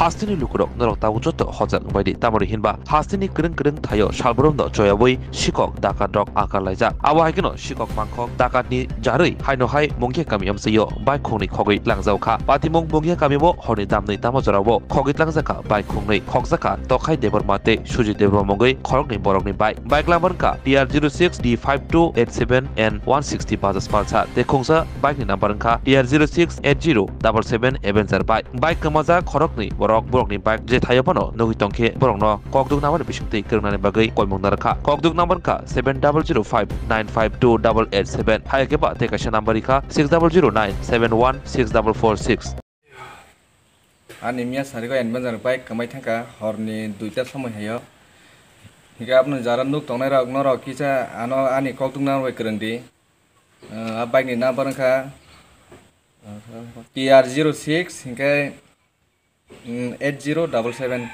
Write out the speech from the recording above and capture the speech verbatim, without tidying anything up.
Hasteni lukurok norok tabuk joto hojak wngbaidi, tamoni hinba hasteni kwrwng kwrwng thaio salbrumno choyabwi sikok dakat rok akar laijak. Abo hai kheno sikok mangkhok dakat ni jarwi haino hai Mungia kami amchaio bike khungni khogwi tlangjak kha. Patimung Mungia kami bo horni damni tamo jorao khogwi tlangjak kha bike khungnwi, khokjak kha Tokhai Debbarma tei Sujit Debbarma mungwi khoroknwi borokni bike. Bike number wngkha T R zero six D five two eight seven N one sixty Bajaj Pulsar tei khungsa bike ni number wngkha T R zero six eight zero double seven Avenger bike. Bike kwmajak khoroknwi borok, borokni bike je thaio phano nugwi tongkhe borokno kokduk number ni bisingtwi kwrwngnani bagwi koimung narwkha. Kokduk number wngkha seven double zero five nine five two double eight seven. Hai khe ba tei kaisa number rikha six double zero nine seven one six double four six. Ani miya sarigo Avenger bike kwmai thangkha horni duita somoi haio. Hinkhe aboni jara nuk tongnai rok norok kisa ano ani kokduk number bai kwrwng di. Ah, a bike ni number wngkha T R zero six hinkhe, mm, eight zero double seven.